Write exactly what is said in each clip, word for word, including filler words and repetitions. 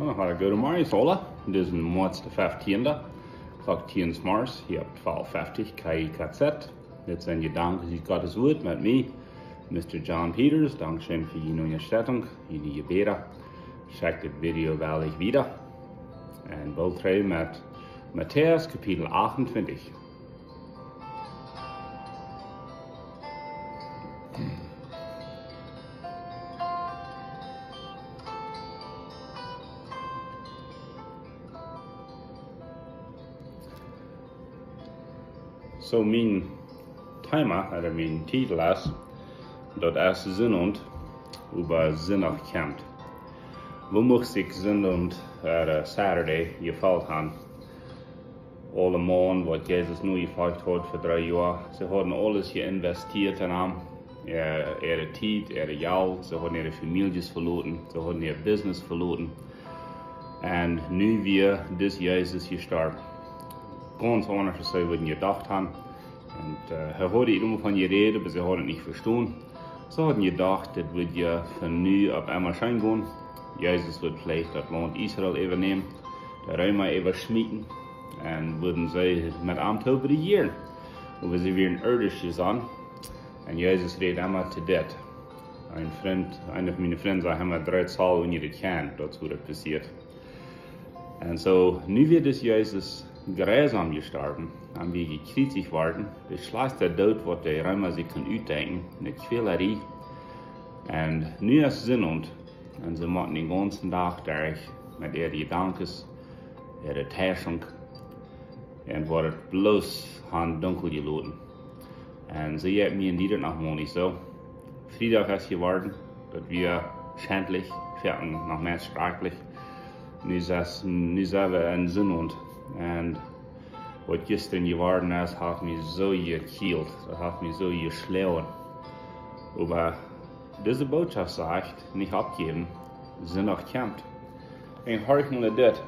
Hallo, goodemorjes aula. Dit es Moaz de feftiende, Klock tieen zemorjes, hia opp twalf feftig K I K Z. Dit sent Jedanken ut Gottes Wuat met mie, Mista John Peters. Dankscheen fa june Unjastettunk, june Jebäda. Schekjt dit Video woll wieda. Un wie gonen met Matäus Kapitel achtuntwintich. Soo, mien Thema, ooda mien Titel es, daut es Sindach, oba Sindach kjemt. Woo mucht sikj Sindach, ooda Saturday, jefeelt haben? Aule Mana, waut Jesus nu jefolcht haud fa dree Joa, see hauden aules jeinvestieet en am. Äa, äare Tiet, äa Jelt, see hauden äare Famieljes veloaren, see hauden äa Business veloaren. Un nu wia dis Jesus jestorwen. Gaunz aundasch aus see wudden jedocht haben. Un, äh, hee haud doavon jerät, oba see hauden daut nich vestonen. See hauden jedocht, daut wudd je von nu opp emma scheen gonen. Jesus wudd veleicht daut Launt Israel äwanämen, de Reema äwaschmieten, un wudden see met am toop rejieren. Oba see wieren irdisch jesonnen. Un Jesus rät emma to dit. Een Frint, eena von miene Frind säd emma, dree Zoll unja de Kjeen, daut es woo daut passieet. Un soo, nu wia dis Jesus jriesom jestorwen, un wia jekjriezicht worden, de schlajchtste Doot, waut de Reema sikj kunnen utdenkjen, eene Kjwälerie. Un nu es Sindach, un see motten dän gaunzen Dach derch met äare Jedanken, äare Täuschunk, un woat bloos aun dunkel jeloten. Un see jeit mie en die daut noch mol nich soo. Friedach es jeworden, daut wia schentlich, veleicht noch mea schrakjlich. Nu es, nu sent wie en Sindach. Un waut jistren jeworden es, haft mie soo jekjielt, daut haft mie soo jeschloagen. Oba dise Botschaft sajcht, nich oppjäwen, Sindach kjemt. Un horch mol dit.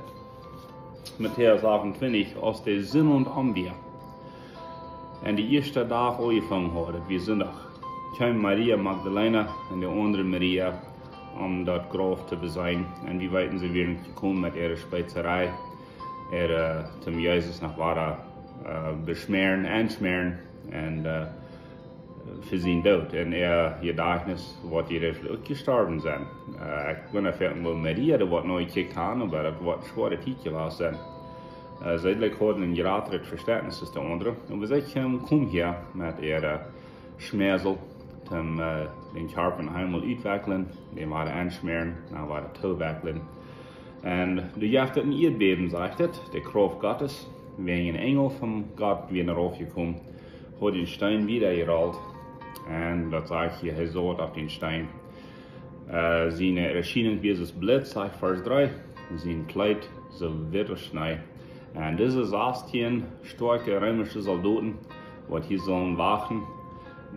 Matäus achtuntwintich, aus de Sindach om wia. Un de ieeschte Dach aunjefongen haud, daut wia Sindach, kjeem Maria Magdalena un de aundre Maria, om daut Grauf to beseenen. Un wie weeten, see wieren jekomen met äare Speezerei, äa, äh, toom Jesus noch wada, äh, beschmäaren, enschmäaren. Un, äh, fa sienen Doot. Un äa Jedajchtnis, waut hee uk jestorwen es. Äh, ekj weet nich, woo Maria daut woat nu jekjikjt haben, oba daut woat schwoare Tiet jewast sennen. Äh, see haud een jratret Vestentnis aus de aundre. Un wie sajen, komm hia met äa Schmäarsel, toom, äh, dän Kjarpa eemol utwekjlen, dän wada enschmäaren, dan wada toowekjlen. Un doa jeft et een Ieedbäben, sajcht et, de Krauft Gottes, wäajen een Enjel von Gott wia raufjekomen, haud dän Steen wieda jerollt. Un daut sajcht hia, hee saut opp dän Steen. Äh, siene Erschienunk wia aus Blitz, sajcht Varsch dree, sien Kjleet soo witt aus Schnee. Un dise sastieen stoakje reemische Soldoten, waut hia sullen wachten,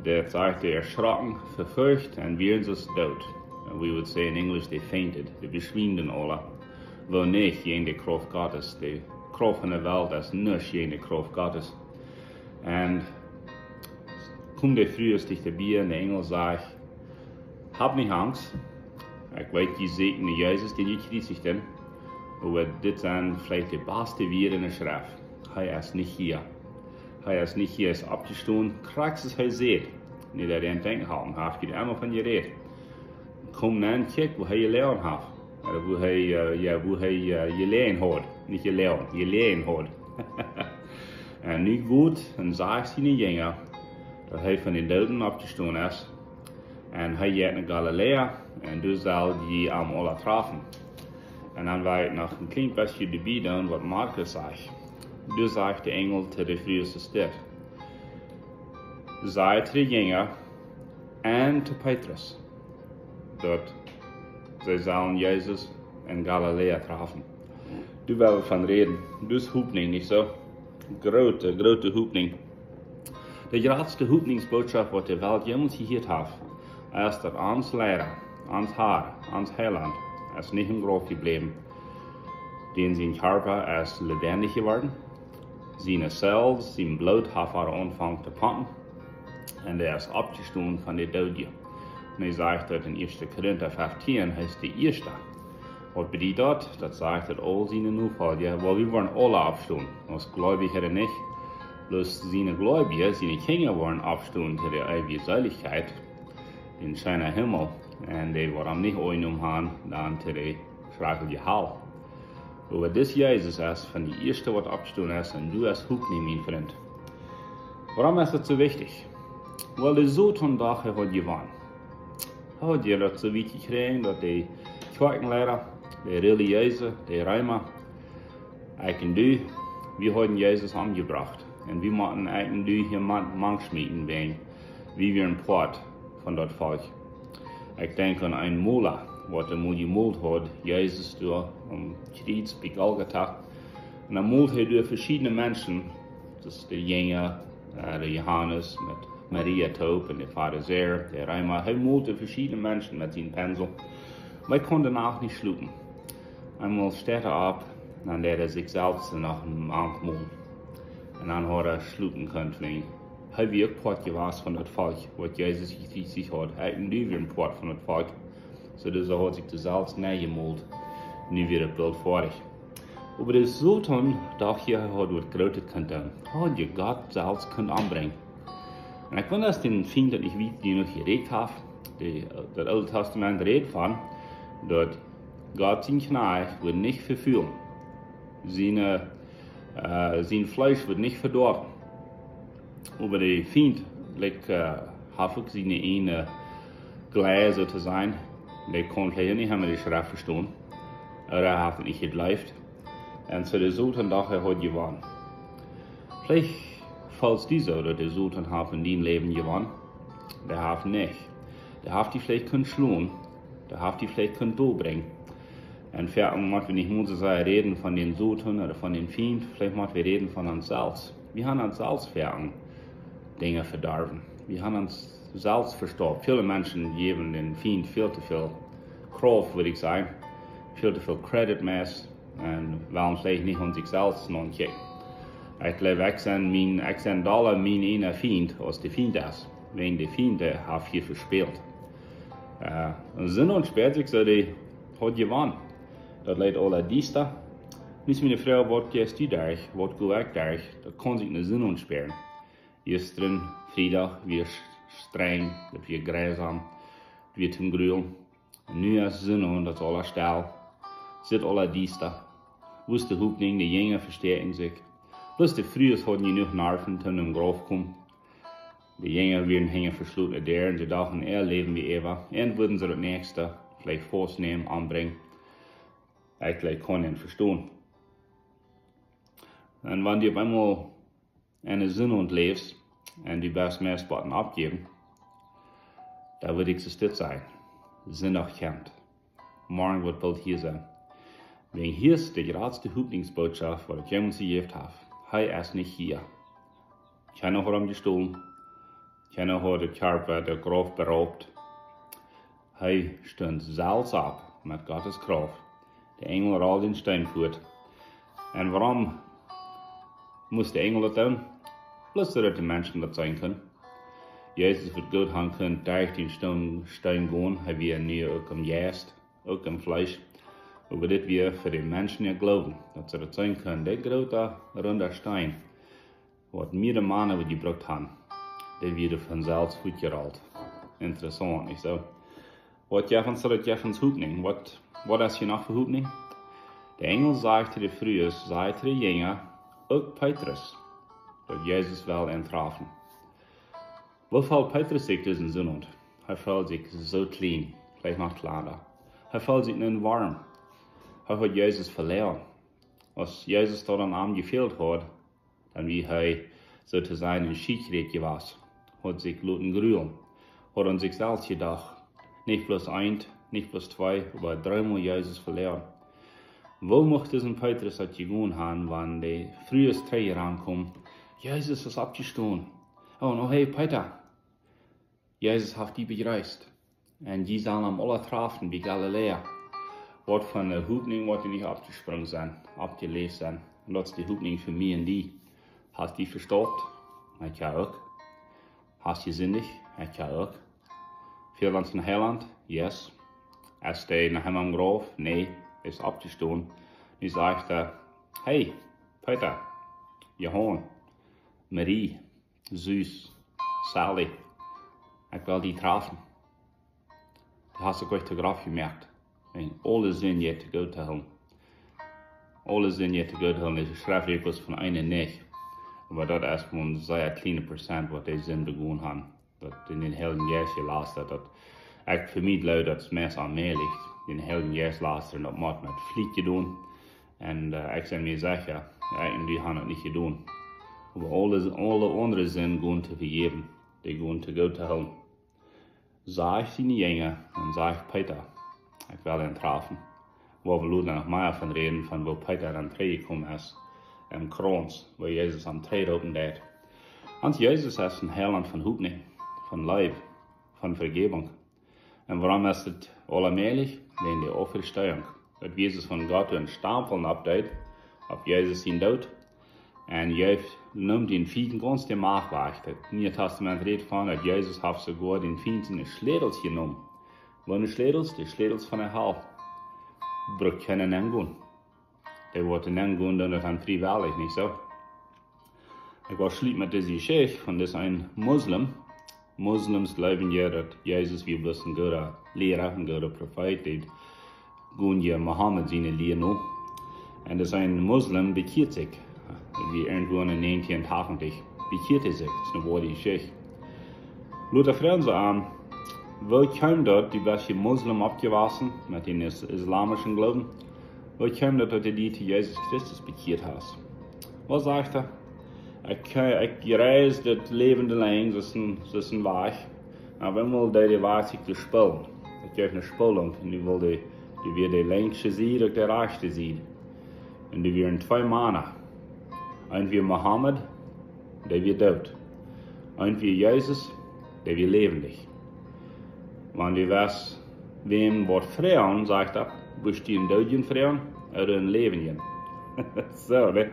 daut sajcht, dee erschrocken, vefurcht un wieren soo doot. And we would say in English, they fainted. Dee beschwienden aula. Woo nich jäajen de Krauft Gottes. De Krauft von de Welt es nuscht jäajen de Krauft Gottes. Un kjeem de Fru dichta bie un de Enjel säd: "Hab nich Angst. Ekj weet, jie sieekjen no Jesus, dän jie jekjriezicht haben. Oba dit sent veleicht de baste Wieed enne Schreft. Hee es nich hia. Hee es nich hia, hee es oppjestonen. Krakjt aus hee säd." Nich daut hee denkjt, haft, haft hee emma von jerät. Komm nenn, kjikj, woo hee jeloagen haft. Ooda woo hee, äh, jo, woo hee, äh, jeloagen haud. Nich jeloagen, jeloagen haud. Un nu goot un sajcht siene Jinja, daut hee von de Dooden oppjestonen es. Un hee jeit no Galiläa, un doa sell jie am aula trafen. Un dan well ekj noch een kjlien bät doabie doonen, waut Markus sajcht. Doa sajcht de Enjel to de Fru dit: "Saj to de Jinja un to Petrus, daut see sellen Jesus en Galiläa trafen." Doa well wie von räden. Daut es Hopninj, nich soo? Groote, groote Hopninj. De jratste Hopninjsbootschoft, waut de Welt jemols jehieet haft, es, daut ons Leida, ons Har, ons Heilaunt, es nich em Grauf jebläwen. Dän sien Kjarpa es lebendig jeworden. Siene Zellen, sien Bloot haft wada aunjefongen to pompen. Un hee es oppjestonen von de Doodje. Un hee sajcht daut en Ieeschte Korinta feftieen, hee es de Ieeschta. Waut bediet daut? Daut sajcht, daut aul siene Nofolja, woll, wie woaren aule oppstonen. Aus Gleubje ooda nich. Bloos siene Gleubje, siene Kjinja woaren oppstonen to de eewje Seelichkjeit, dän scheenen Himmel. Un dee woaren am nich aunjenomen haben dan to de schrakjliche Hal. Oba dis Jesus es von de ieeschte waut oppjestonen es, un du hast Hopninj, mien Frint. Wuarom es daut soo wichtich? Well, de Soton docht, hee haud jewonnen. Hee haud daut soo wiet jekjräajen, daut de Kjoakjenleida, de Relijeese, de Reema, ekj un du, wie hauden Jesus omjebrocht. Un wie motten ekj un du hia mank, mank schmieten, wäajen wie wieren Poat von daut Volkj. Ekj denkj aun een Mola, waut de Mola jemolt haud, Jesus doa aum Kjriez bie Golgata. Un dan molt hee doa veschiedne Menschen, daut es de Jinja, äh, de Johanes met Maria toop un de Farisäa, de Reema. Hee molt veschiedne Menschen met sienen Pensel. Oba hee kunn de Nacht nich schlopen. Eemol steit hee opp, dan deed hee sikj selfst noch een Mank molen. Un dan haud hee schlopen kunt, wäajen hee wia uk Poat jewast von daut Volkj, waut Jesus jekjriezicht haud. Ekj un du wieren Poat von daut Volkj. Soo, dus hee haud sikj doa selfst nenjemolt. Nu wia daut Bilt foadich. Oba de Soton docht hia, hee haud waut Grootet kunt doonen. Hee haud je Gott selfst kunt ombrinjen. Un ekj wunda, aus de Fient daut nich wiet jenuach jeräakjent haft. De, daut Oole Tastament rät von, daut Gott sien Kjnajcht woat nich vefulen. Sien, äh, sien Fleesch woat nich vedoawen. Oba de Fient, like, äh, haft uk siene eejne Gleis, soo to sajen. Dee kunn veleicht nich emma de Schreft vestonen. Ooda hee haft nich jejleeft. Un soo de Soton docht, hee haud jewonnen. Veleicht felt die soo, daut de Soton haft en dien Läwen jewonnen. Dee haft nich. Dee haft die veleicht kunt schlonen. Dee haft die veleicht kunt dombrinjen. Un veleicht motten wie nich mol soo sea räden von dän Soton ooda von dän Fient. Veleicht motten wie räden von ons selfst. Wie haben ons selfst veleicht Dinja vedorwen. Wie haben ons selfst vestoawen. Väle Menschen jäwen dän Fient väl too väl Krauft, wudd ekj sajen. Väl too väl Credit meist. Un wellen veleicht nich aun sikj selfst nodenkjen. Ekj jleew, ekj sie mien, ekj sie dolla mien eejna Fient aus de Fient es. Wäajen de Fient, dee haft hia vespält. Äh, un Sind un Spott, ekj saj, dee haud jewonnen. Daut leet aula diesta. Nu es miene Froag, waut jeist du derch? Waut go ekj derch? Daut kaun sikj ne Sind utspälen. Jistren, Friedach, wia sch-, strenj, daut wia jreisam, daut wia toom grulen. Un nu es Sind un daut es aula stell. Sitt aula diesta. Wua es de Hopninj? De Jinja vestäakjen sikj. Bloos de Frues hauden jenuach Nerven toom em Grauf komen. De Jinja wieren hinja veschlotne Däaren, see dochten, äa Läwen wia äwa. Un wudden see daut näakjste veleicht faustnämen, ombrinjen. Ekj jleew, kaun ekj vestonen. Un wan du opp eemol enne Sind läfst un du best meist bie daut Oppjäwen, dan wudd ekj soo stell sennen. Sindach kjemt. Morjen woat boolt hia sennen. Wäajen hia es de jratste Hopninjsbootschoft, waut ekj jemols jejäft hab. Hee es nich hia. Kjeena haft am jestolen. Kjeena haft dän Kjarpa, de Krauft beraubt. Hee stunt selfst opp met Gottes Krauft. De Enjel rollt dän Steen fuat. Un wuarom must de Enjel daut doonen? Bloos soo daut de Menschen daut seenen kunnen. Jesus wudd goot haben kunt derch dän Steen, Steen gonen. Hee wia nu uk em Jeist, uk em Fleesch. Oba dit wia fa de Menschen äa Gloowen, daut see daut seenen kunnen. De groote, runde Steen, waut miere Mana woaren jebrukt haben, dee wia von selfst fuatjerollt. Interessaunt, nich soo? Waut jeft ons, daut jeft ons Hopninj? Waut, waut es hia noch fa Hopninj? De Enjel sajcht to de Frues, sajcht to de Jinja, uk Petrus, daut Jesus well an trafen. Woo feelt Petrus sikj disen Sindach? Hee feelt sikj soo kjlien, veleicht noch kjlanda. Hee feelt sikj nich woam. Hee haud Jesus veloaren. Aus Jesus doa aun am jefält haud, dan wia hee, soo to sajen, en Schietjräd jewast. Haud sikj loten grulen. Haud aun sikj selfst jedocht. Nich bloos eent, nich bloos twee, oba dreemol Jesus veloaren. Woo mucht disen Petrus daut jegonen haben, wan de Frues trigj aunkomen? Jesus es oppjestonen. Oh, no, hey, Peter. Jesus haft die bejreest. Un jie sellen am aula trafen bie Galiläa. Waut fa ne Hopninj, waut doa nich oppjesprungen sent, oppjeläft sent. Un daut es de Hopninj fa mie un die. Hast die vestaupt? Ekj uk. Hast jesindicht? Ekj uk. Fält ons een Heilaunt? Yes. Es hee noch emma em Grauf? Nä. es oppjestonen. Nu sajcht hee: "Hey, Peter, Johan, Marie, Sus, Sally, ekj well die trafen. Du hast die goot to Grauf jemoakt. En aule Sind jeit to goot to hoolen. Aule Sind jeit to goot to hoolen." Dise Schreft rät bloos von eenen nich. Oba daut es mau een sea kjliena Prozent, waut dee Sind begonen haben. Daut en dän Heiljen Jeist jelastert, daut ekj fa mie jleew, daut es meist aunmäajlich, dän Heiljen Jeist lastren, daut mott met Fliet jedonen. En, eh, ekj sie mie secha, ekj en du haben daut nich jedonen. Oba aule, aule aundre Sind gonen to vejäwen, dee gonen to goot to hoolen. Sajcht siene Jinja un sajcht: "Peter, ekj well am trafen." Wua wie lota noch mea von räden, von woo Peter dan trigjjekomen es, em Krauns, wua Jesus am trigjroopen deed. Ons Jesus es een Heilaunt von Hopninj, von Leew, von Vejäwunk. Un wuarom es daut aula mäajlich? Wäajen de Auferstehung. Daut Jesus von Gott een Stampel oppdeed, opp Jesus sien Doot. Un Jesus neem dän Fient gaunz de Macht wajch. Daut Niee Tastament rät von, daut Jesus haft soogoa dän Fient siene Schlätels jenomen. Waut sent Schlätels? De Schlätels von de Hal. Brukt kjeena nengonen. Dee woat nengonen, dan es et friewellich, nich soo? Ekj well schluten met dise Jeschicht von dis een Muslim. Moslems jleewen jo, daut Jesus wia bloos een gooda Liera, een gooda Profeet, dee gonen jo Mohammed siene Lia no. Un dis een Muslim bekjieet sikj. Wia irjentwua en näajentieen tachentich bekjieet hee sikj. Daut es eene woare Jeschicht. Lota froagen see am: "Woo kjeem daut, du best je Muslim oppjewossen met dän is-, islamischen Gloowen? Woo kjeem daut, daut du die to Jesus Christus bekjieet hast?" Waut sajcht hee? Ekj, ekj reis daut Läwen lang, daut es een, daut es een Wajch. Oba eemol deed de Wajch sikj de Spolunk. Daut jeef eene Spolunk. Un nu wull de, dee wia de lenksche Sied, uk de rajchte Sied. Un doa wieren twee Mana. Eent wia Mohammed, dee wia doot. Eent wia Jesus, dee wia läwendich. Wan du west wäm waut froagen, sajcht hee: "Wurscht du een Doodjen froagen ooda een Läwendjen?" Soo, nä?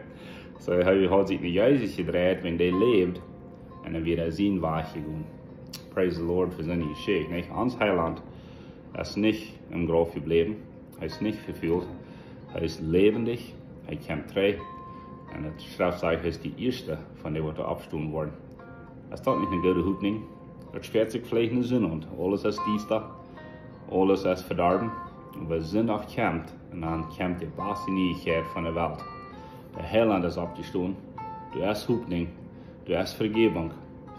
Soo, hee haud sikj no Jesus jedreit, wan dee läwd, un dan wia hee sienen Wajch jegonen. Praise the Lord fa siene Jeschicht, nich? Ons Heilaunt es nich em Grauf jebläwen, hee es nich vefuult, hee es läwendich, hee kjemt trigj. Un de Schreft sajcht, hee es de ieeschta von dee, waut oppstonen woaren. Es daut nich eene goode Hopninj? Daut spieet sikj veleicht en de Sonn un aules es diesta, aules es vedorwen. Oba Sindach kjemt, un dan kjemt de baste Nieichkjeit von de Welt. De Heilaunt es oppjestonen. Doa es Hopninj, doa es Vejäwunk,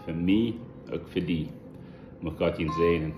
fa mie, uk fa die. Mucht Gott junt säajnen.